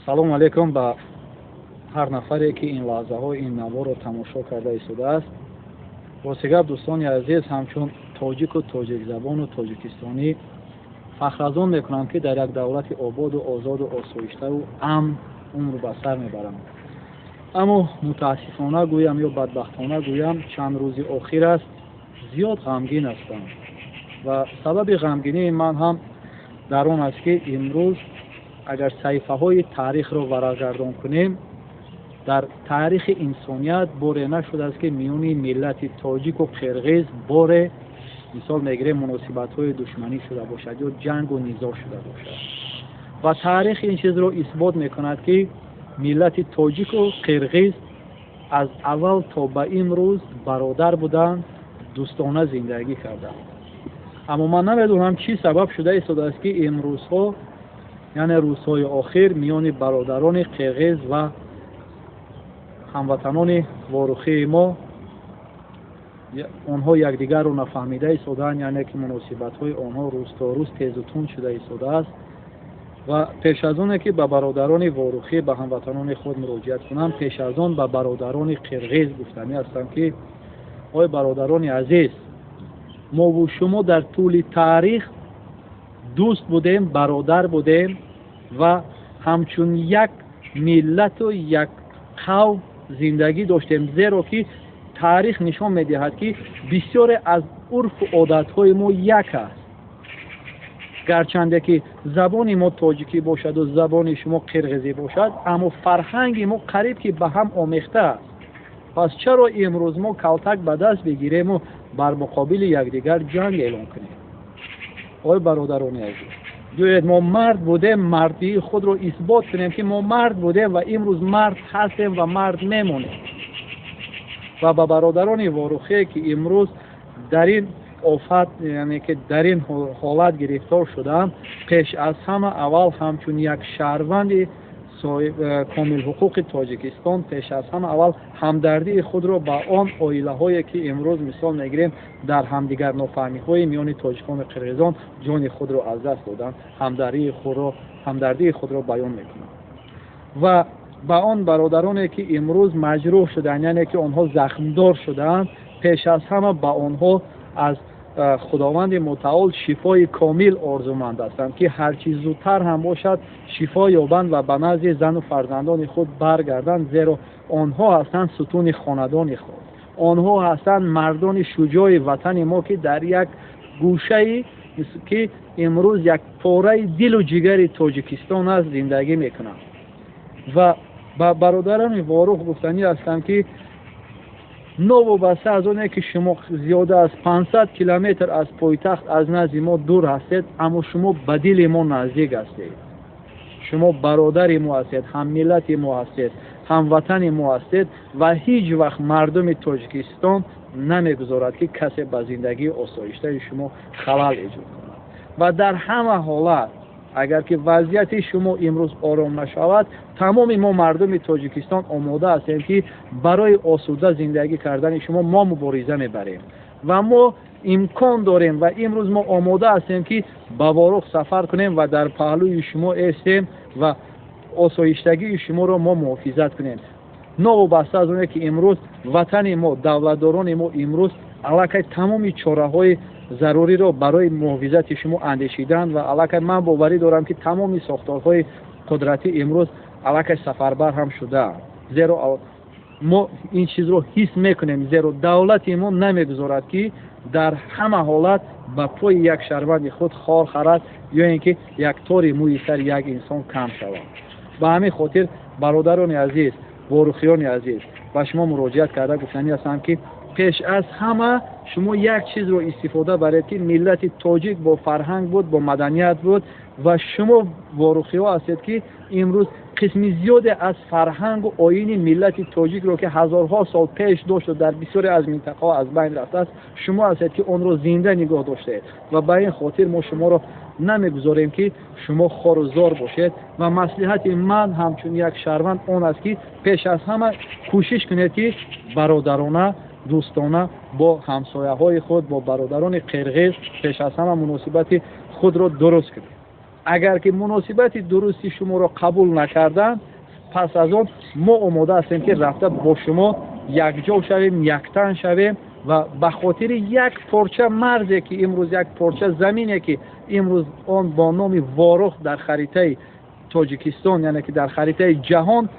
Салому алейкум ба ҳар нафаре, ки ин лаҳзаҳо ин наворро тамошо карда истодааст. Рости гап, дӯстони азиз, ҳамчун тоҷику тоҷикзабону тоҷикистонӣ фахр аз он мекунам, ки дар як давлати ободу озоду осоиштаву амн умр ба сар мебарам. Аммо мутаассифона гӯям ё бадбахтона гӯям, чанд рӯзи охир аст, зиёд ғамгин ҳастам ва сабаби ғамгинии ман ҳам дар он аст, ки имрӯз агар саҳифаҳои таърихро варақгардон кунем, дар таърихи инсоният боре нашудааст, ки миёни миллати тоҷику қирғиз боре, мисол мегирем, муносибатҳои душманӣ шуда бошад ё ҷангу низоъ шуда бошад. Ва таърих ин чизро исбот мекунад, ки миллати тоҷику қирғиз аз аввал то ба имрӯз бародар буданд, дӯстона зиндагӣ карданд. Аммо ман намедонам, чӣ сабаб шуда истодааст, ки имрӯзҳо, яъне рӯзҳои охир, миёни бародарони қирғиз ва ҳамватанони ворухии мо онҳо якдигарро нафаҳмида истодаанд, яъне ки муносибатҳои онҳо рӯз то рӯз тезу тунд шуда истодааст. Ва пеш аз оне ки ба бародарони ворухӣ, ба ҳамватанони худ муроҷиат кунам, пеш аз он ба бародарони қирғиз гуфтанӣ ҳастам, ки ой бародарони азиз, мову шумо дар тӯли таърих дӯст будем, бародар будем ва ҳамчун як миллату як қавм зиндагӣ доштем, зеро ки таърих нишон медиҳад, ки бисёре аз урфу одатҳои мо як аст. Гарчанде ки забони мо тоҷикӣ бошаду забони шумо қирғизӣ бошад, аммо фарҳанги мо қариб ки ба ҳам омехта аст. Пас чаро имрӯз мо калтак ба даст бигирему бар муқобили якдигар ҷанг эълон кунем? Ой бародарони азиз, биёед, мо мард будем, мардии худро исбот кунем, ки мо мард будем ва имрӯз мард ҳастем ва мард мемонем. Ва ба бародарони ворухие, ки имрӯз дар ин офат, яъне ки дар ин ҳолат гирифтор шудаанд, пеш аз ҳама аввал ҳамчун як шаҳрванди комилҳуқуқи Тоҷикистон пеш аз ҳама аввал ҳамдардии худро ба он оилаҳое, ки имрӯз, мисол мегирем, дар ҳамдигар нофаҳмиҳои миёни тоҷикону қирғизон ҷони худро аз даст доданд, ҳамдардии худро баён мекунам. Ва ба он бародароне, ки имрӯз маҷрӯҳ шуданд, яъне ки онҳо захмдор шудаанд, пеш аз ҳама ба онҳо аз Худованди мутаол шифои комил орзуманд ҳастанд, ки ҳарчи зудтар ҳам бошад, шифо ёбанд ва ба назди зану фарзандони худ баргарданд, зеро онҳо ҳастанд сутуни хонадони худ, онҳо ҳастанд мардони шуҷои ватани мо, ки дар як гӯшае ки имрӯз як пораи дилу ҷигари Тоҷикистон аст, зиндагӣ мекунанд. Ва ба бародарони ворух гуфтанӣ ҳастам, ки новобаста аз оне ки шумо зиёда аз 500 километр аз пойтахт, аз назди мо дур ҳастед, аммо шумо ба дили мо наздик ҳастед, шумо бародари мо ҳастед, ҳаммиллати мо ҳастед, ҳамватани мо ҳастед ва ҳеҷ вақт мардуми Тоҷикистон намегузорад, ки касе ба зиндагии осоиштаи шумо халал эҷод кунад. Ва дар ҳама ҳолат, агар ки вазъияти шумо имрӯз ором нашавад, тамоми мо мардуми Тоҷикистон омода ҳастем, ки барои осуда зиндагӣ кардани шумо мо мубориза мебарем ва мо имкон дорем ва имрӯз мо омода ҳастем, ки ба Ворух сафар кунем ва дар паҳлӯи шумо эстем ва осоиштагии шуморо мо муҳофизат кунем. Новобаста аз оне ки имрӯз ватани мо, давлатдорони мо имрӯз аллакай тамоми чораҳои заруриро барои муҳофизати шумо андешиданд ва аллакай ман боварӣ дорам, ки тамоми сохторҳои қудратӣ имрӯз аллакай сафарбар ҳам шудаанд, зеро мо ин чизро ҳис мекунем, зеро давлати мо намегузорад, ки дар ҳама ҳолат ба пои як шаҳрванди худ хор харад ё ин ки як тори мӯи сари як инсон кам шавад. Ба ҳамин хотир, бародарони азиз, ворухиёни азиз, ба шумо муроҷиат карда гуфтанӣ ҳастам, ки пеш аз ҳама шумо як чизро истифода баред, ки миллати тоҷик бо фарҳанг буд, бо маданият буд ва шумо ворухиҳо ҳастед, ки имрӯз қисми зиёде аз фарҳангу оини миллати тоҷикро, ки ҳазорҳо сол пеш дошту дар бисёре аз минтақаҳо аз байн рафтааст, шумо ҳастед, ки онро зинда нигоҳ доштаед. Ва ба ин хотир мо шуморо намегузорем, ки шумо хору зор бошед. Ва маслиҳати ман ҳамчун як шаҳрванд он аст, ки пеш аз ҳама кӯшиш кунед, ки бародарона, дӯстона бо ҳамсояҳои худ, бо бародарони қирғиз пеш аз ҳама муносибати худро дуруст кунед. Агар ки муносибати дурусти шуморо қабул накарданд, пас аз он мо омода ҳастем, ки рафта бо шумо якҷо шавем, яктан шавем ва ба хотири як порча марзе, ки имрӯз як порча замине, ки имрӯз он бо номи Ворух дар харитаи Тоҷикистон, яъне ки дар харитаи ҷаҳон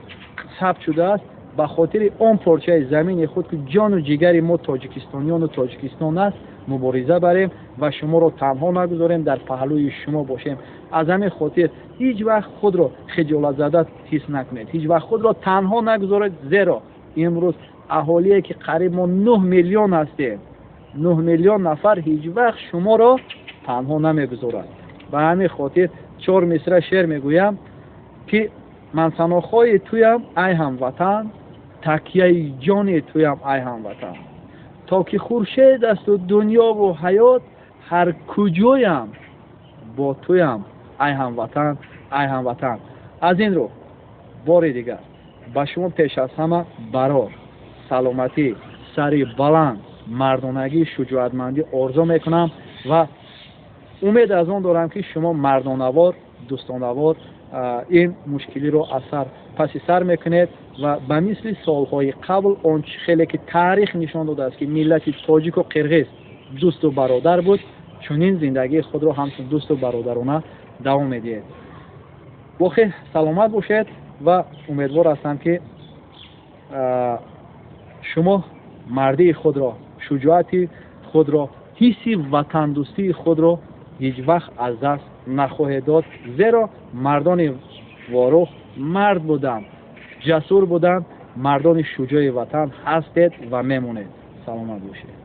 сабт шудааст, ба хотири он порчаи замини худ, ки ҷону ҷигари мо тоҷикистониёну Тоҷикистон аст, мубориза барем ва шуморо танҳо нагузорем, дар паҳлӯи шумо бошем. Аз ҳамин хотир ҳеҷ вақт худро хиҷолатзада ҳис накунед, ҳеҷ вақт худро танҳо нагузоред, зеро имрӯз аҳолие, ки қариб мо 9 миллион ҳастем, 9 миллион нафар ҳеҷ вақт шуморо танҳо намегузорад. Ба ҳамин хотир чор мисра шеър мегӯям, ки ман санохои туям, ай ҳамватан, такяи ҷони туям, ай ҳамватан, то ки хуршед асту дунёву ҳаёт, ҳар куҷоям бо туям, ай ҳамватан, ай ҳамватан. Аз ин рӯ бори дигар ба шумо пеш аз ҳама барор, саломатӣ, сари баланд, мардонагӣ, шуҷоатмандӣ орзу мекунам ва умед аз он дорам, ки шумо мардонавор, дӯстонавор ин мушкилиро аз сар паси сар мекунед ва ба мисли солҳои қабл, он чи хеле ки таърих нишон додааст, ки миллати тоҷику қирғиз дӯсту бародар буд, чунин зиндагии худро ҳамчун дӯсту бародарона давом медиҳед. Боқӣ саломат бошед ва умедвор ҳастам, ки шумо мардии худро, шуҷоати худро, ҳисси ватандӯстии худро ҳеҷ вақт аз даст нахоҳед дод, зеро мардони Ворух мард буданд, ҷасур буданд, мардони шуҷои ватан ҳастед ва мемонед. Саломат бошед.